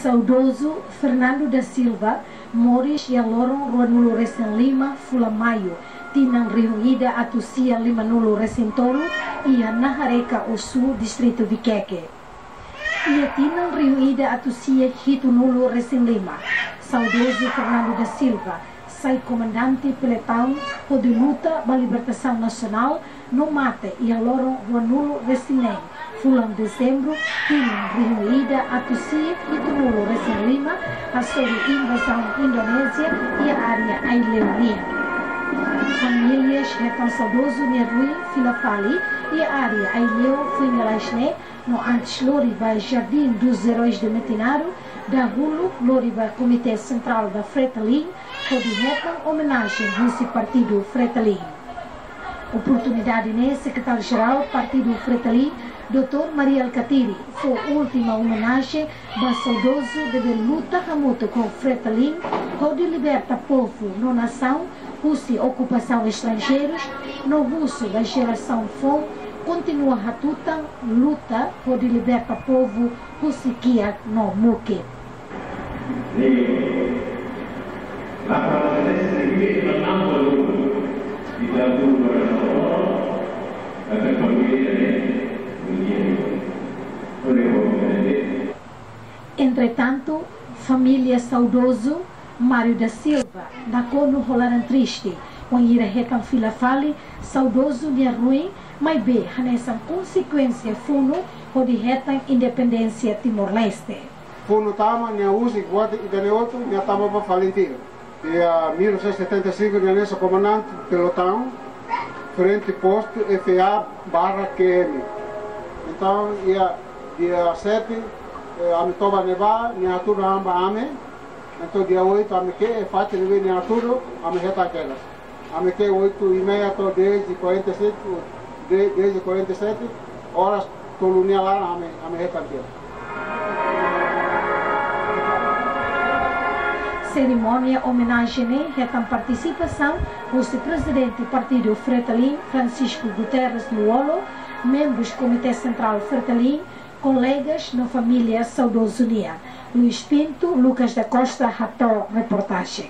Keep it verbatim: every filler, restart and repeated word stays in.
Saudozu Fernando da Silva moris iha loron ruanulu resin lima fulan Maiu, tinan rihun ida atus sia limanulu resin tolu, iha Nahareka Osu, distritu Viqueque. Iha tinan rihun ida atus sia hitunulu resin lima, saudozu Fernando da Silva sai komandante pelotaun hodi luta ba libertasaun nasionál no mate iha loron ruanulu resin neen fulan Dezembru, tinan rihun ida atus sia hitunulu resin lima, hasoru invazaun Indonézia iha área Aileu nian. Família hetan saudozu nia ruin fila fali iha área Aileu, Fuingalais ne'e, no antes lori ba Jardim dos Heróis de Metinaro, dahuluk lori ba Komité Sentrál da Fretilin, hodi hetan omenajen husi Partidu Fretilin. Oportunidade ne'e, Sekretáriu-Jerál Partidu Fretilin, doutór Mari Alkatiri, fó última omenajen ba saudozu ne'ebé luta hamutuk ho Fretilin hodi liberta povu no nasaun husi okupasaun estranjeirus, no husu ba jerasaun foun kontinua hatutan luta hodi liberta povu husi kiak no mukit. Entretantu, família saudozu Mário da Silva nakonu ho laran triste wainhira hetan fila fali saudozu nia ruin, maibé hanesan konsekuénsia funu hodi hetan independénsia Timor-Leste. Funu tama, nia husik buat ida-ne'e hotu, nia tama ba Falintil. Iha mil novecentos e setenta e cinco, nia hanesan komandante pelotaun, frente postu F A barra Q M. Entaun, iha dia sete, eh, ami toba ne'ebá, nia hatudu han ba ami. Entaun, dia oito, ami ke'e, eh, fatin ne'ebé nia hatudu, ami hetan kedas. Ami ke'e oito e meia to'o dez e quarenta e sete, de-, dez e quarenta e sete, oras tolu nia laran ami, ami hetan tiha. Serimónia omenajen ne'e hetan partisipasaun husi Prezidente Partidu Fretilin, Francisco Guterres Lú-Olo, membrus Komité Sentrál Fretilin, kolegas no família saudozu nian. Luís Pinto, Lucas da Costa, hato'o reportajen.